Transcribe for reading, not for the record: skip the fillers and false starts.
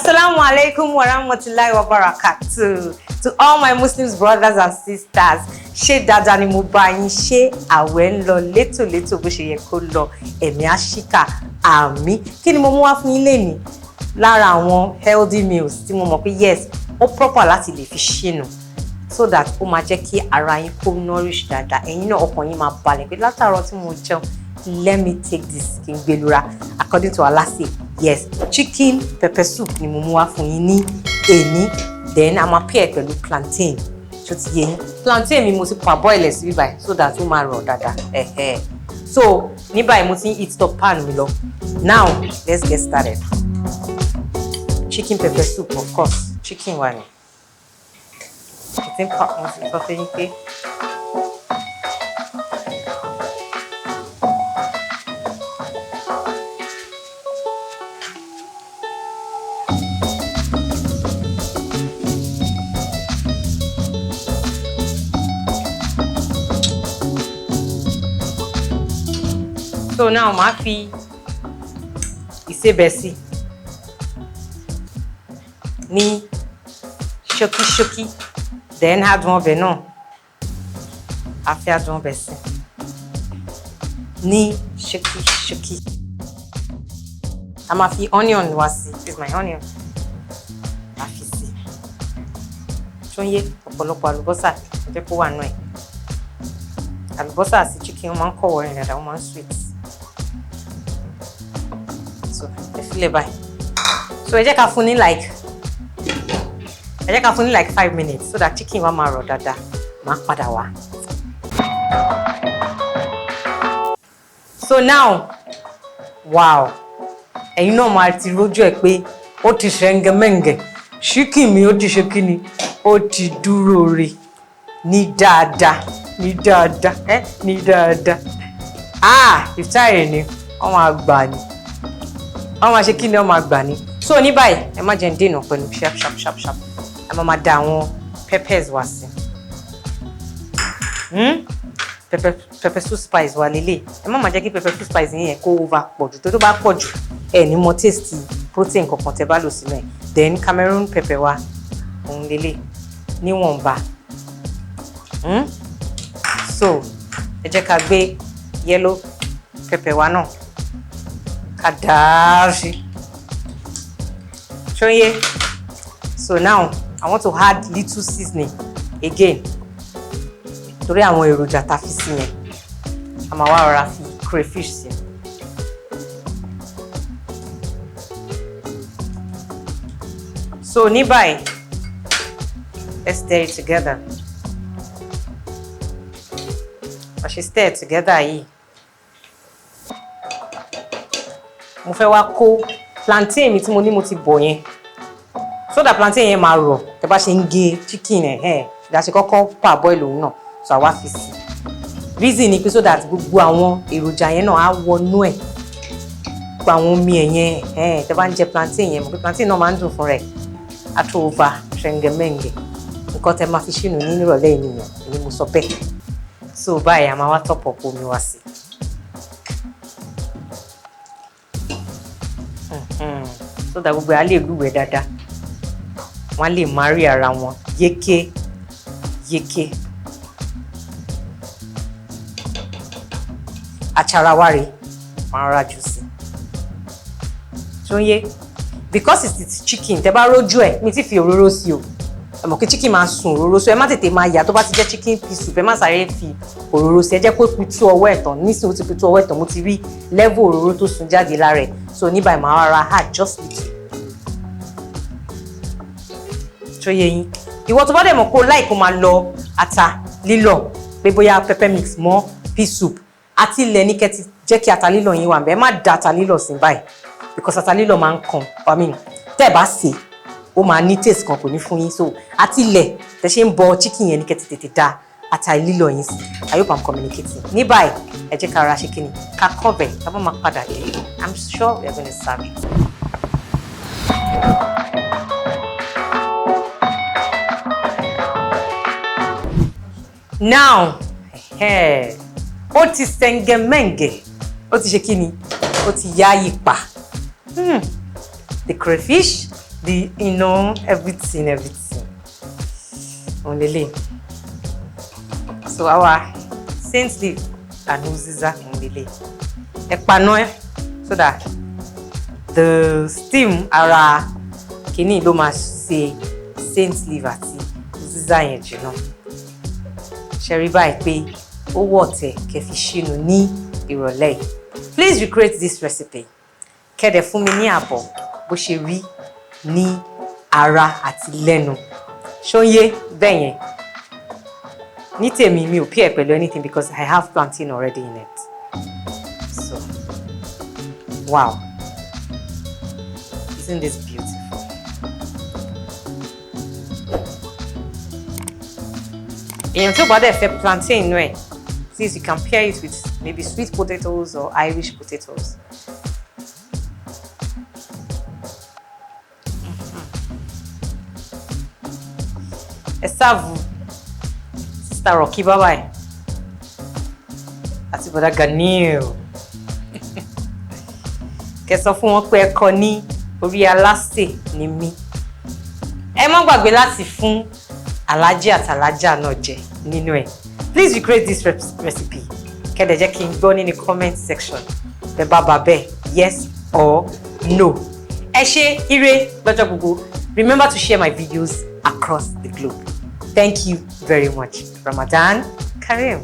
Assalamu alaikum wa rahmatullahi wa barakatuh. To all my Muslims brothers and sisters, ṣé dáadáa ni mo bá yín? Ṣé àwẹ̀ ń lọ létòlétò bó ṣe yẹ kó lọ? Ẹ̀mí àṣìkà àmì. Kí ni mo mú wá fún yín lénìí? Lára àwọn healthy meals tí mo mọ̀ pé yes, ó proper láti lè fi ṣínu so that ó máa jẹ́ kí ara yín kó nourish dáadáa. Ẹ̀yin náà, ọkàn yín máa balẹ̀ pé látàárọ̀ tí mo jẹun, let me take this kí n gbẹlura. According to Alase, yes, chicken pepper soup ni mo mú wá fún yín ní èní. Then a máa pair pẹ̀lú plantain. Ṣó ti yé yín? Plantain mi, mo ti parboil ẹ̀ sí bíbáyìí so that ó máa rọ̀ dáadáa. Ẹ̀hẹ́, so ní báyìí mo ti ń heat up pan mi lọ. Now let's get started. Chicken pepper soup, of course, chicken wà ní mo ti ń pa, mo ti sọ fún yín pé. So now màá fi ìsebẹ̀ sí ní ṣókíṣókí, then adùn ọbẹ̀ náà, a fi adùn ọbẹ̀ sí ní ṣókíṣókí. A máa fi onion wá sí. This is my onion, a fi sí. Ṣóyé ọ̀pọ̀lọpọ̀ àlùbọ́sà, jẹ́ kó wà nù ẹ̀. Àlùbọ́sà àti chicken, wọ́n máa ń kọ̀wọ́ rìn dáadáa, wọ́n máa ń sweet. So ẹ filẹ̀ báyìí. So ẹ jẹ́ ká fún ní like 5 minutes so that chicken wa máa rọ̀ dáadáa. Máa padà wá. So now, wow, ẹ̀yin náà máa ti rójú ẹ̀ pé ó ti ṣẹ́ngẹ́mẹ́ǹgẹ̀. Chicken mi, ó ti ṣe kíni, ó ti dúró re ní dáadáa, ní dáadáa, ẹ ní dáadáa. Ah, ìftáyè ni wọ́n máa gbà ní, wọ́n máa ṣe kí ni, wọ́n máa gbà ní. So ní báyìí, ẹ má jẹ́ ń dènà pẹ̀lú. Sharp sharp sharp sharp, ẹ máa da àwọn peppers wá sí. Pepper soup spice wà lélẹ̀. Ẹ má máa jẹ́ kí pepper soup spice yẹn kó over pọ̀ jù. Tó bá pọ̀ jù, ẹ ní mọ taste protein kankan tẹ́ bá lò sínú ẹ̀. Then Cameroon pepper wa, òun lélẹ̀ níwọ̀nba. So ẹ jẹ́ ká gbé yellow pepper wa náà, ká dàá sí. Ṣóyé? So now I want to add little seasoning again torí àwọn èròjà tá a fi sí yẹn. A máa wá rọra fi crayfish sí. So ní báyìí, let's stir it together. Bá ṣe stir it together yìí, mo fẹ́ wá kó plantain mi tí mo ní mo ti bọ̀ yẹn so that plantain yẹn máa rọ̀ tẹ́ bá ṣe ń gé chicken ẹ̀. Ẹ̀ ìdásí kọ́kọ́ parboil òun náà, so àwa fi sí. Reason ni pé so that gbogbo àwọn èròjà yẹn náà á wọnú ẹ̀, gbogbo àwọn omi ẹ̀ yẹn. Ẹ̀ tẹ́ bá ń jẹ plantain yẹn, mọ̀ pé plantain náà máa ń dùn fún rẹ̀, á tó over ṣẹ̀ǹgẹ̀mẹ̀ǹgẹ̀. Nǹkan tẹ́ máa fi sínú ní nírọ̀lẹ́ ènìyàn, èmi mo sọ bẹ́ẹ̀. So báyìí, a máa wá top up omi wá sí. So that gbogbo ẹ̀ á lè lúwẹ̀ẹ́ dáadáa, wọ́n á lè marry ara wọn yéké yéké. Àchàrà wa rèé, máa rọra jù sí. Tó ń yé? Because it is chicken, tẹ bá rójú ẹ, mi ti fi òróró sí o. Ẹ mọ̀ kí chicken máa sun òróró, so ẹ má tètè máa yà. Tó bá ti jẹ́ chicken pea soup, ẹ má sáré fi òróró sí. Ẹ jẹ́ kó pitú ọwọ́ ẹ̀ tán. Nísìnyí, ó ti pitú ọwọ́ ẹ̀ tán, mo ti rí level òróró tó sun jáde lára ẹ̀. So ní báyìí, màá rọra add just little. Tó yé yín? Ìwọ tó bá dẹ̀ mọ̀ kó láì kó máa lọ ata lílọ̀, pé bóyá pepper mix mọ́ pea soup, àti ilẹ̀ ní kẹ́tì jẹ́ kí ata lílọ̀ yín wà ńbẹ̀. Ẹ má da ata lílọ̀ sí báyìí because ata lílọ̀ máa ń kan, I mean, tẹ́ ẹ bá sè, ó máa ní taste kan, kò ní fún yín. So àti ilẹ̀ tẹ́ ṣe ń bọ chicken yẹn ní kẹ́tì tètè da ata lílọ̀ yín sí. I hope I'm communicating. Ní báyìí, ẹ jẹ́ ká ra ṣe kíni, ká cover. Ká bá máa padà dé, I'm sure we are gonna serve it. Now, ó ti sẹ̀ǹgẹ̀mẹ̀ǹgẹ̀, ó ti ṣe kí ni, ó ti yáyì pa. The crayfish the everything, everything òun lélẹ̀. So our scent leaf and uziza, òun lélẹ̀. Ẹ paná ẹ so that the steam ara kìíní ló máa ṣe scent leaf àti uziza yẹn jìnnà. Ṣe rí báyìí pé ó wọ̀ tẹ̀ kẹ́ fi ṣínu ní ìrọ̀lẹ́ yìí? Please recreate this recipe, kẹ́dẹ̀ fún mi ní àbọ̀ bó ṣe rí ní ara àti lẹ́nu. Ṣóyé bẹ́ẹ̀ yẹn? Ní tèmi, mi ò pair pẹ̀lú anything because I have plantain already in it. So wow, isn't this beautiful? Èèyàn tó bá dẹ̀ fẹ́ plantain inú ẹ̀, please, you can pair it with maybe sweet potatoes or Irish potatoes. Ẹ serve Sister Rocky bàbá ẹ̀ àti Bọ̀dá Ganiu, kẹ́ sọ fún wọn pé ẹ kọ ní orí Alásè ni mí. Ẹ má gbàgbé láti fún alájí àtàlájà náà jẹ nínú ẹ̀. Please recreate this recipe, kẹ́dẹ̀ jẹ́ kí n gbọ́ nínú comment section bẹ́ẹ̀ bá bá bẹ́ẹ̀, yes or no. Ẹ ṣé, ire lọ́jọ́ gbogbo. Remember to share my videos across the globe. Thank you very much. Ramadan Kareem.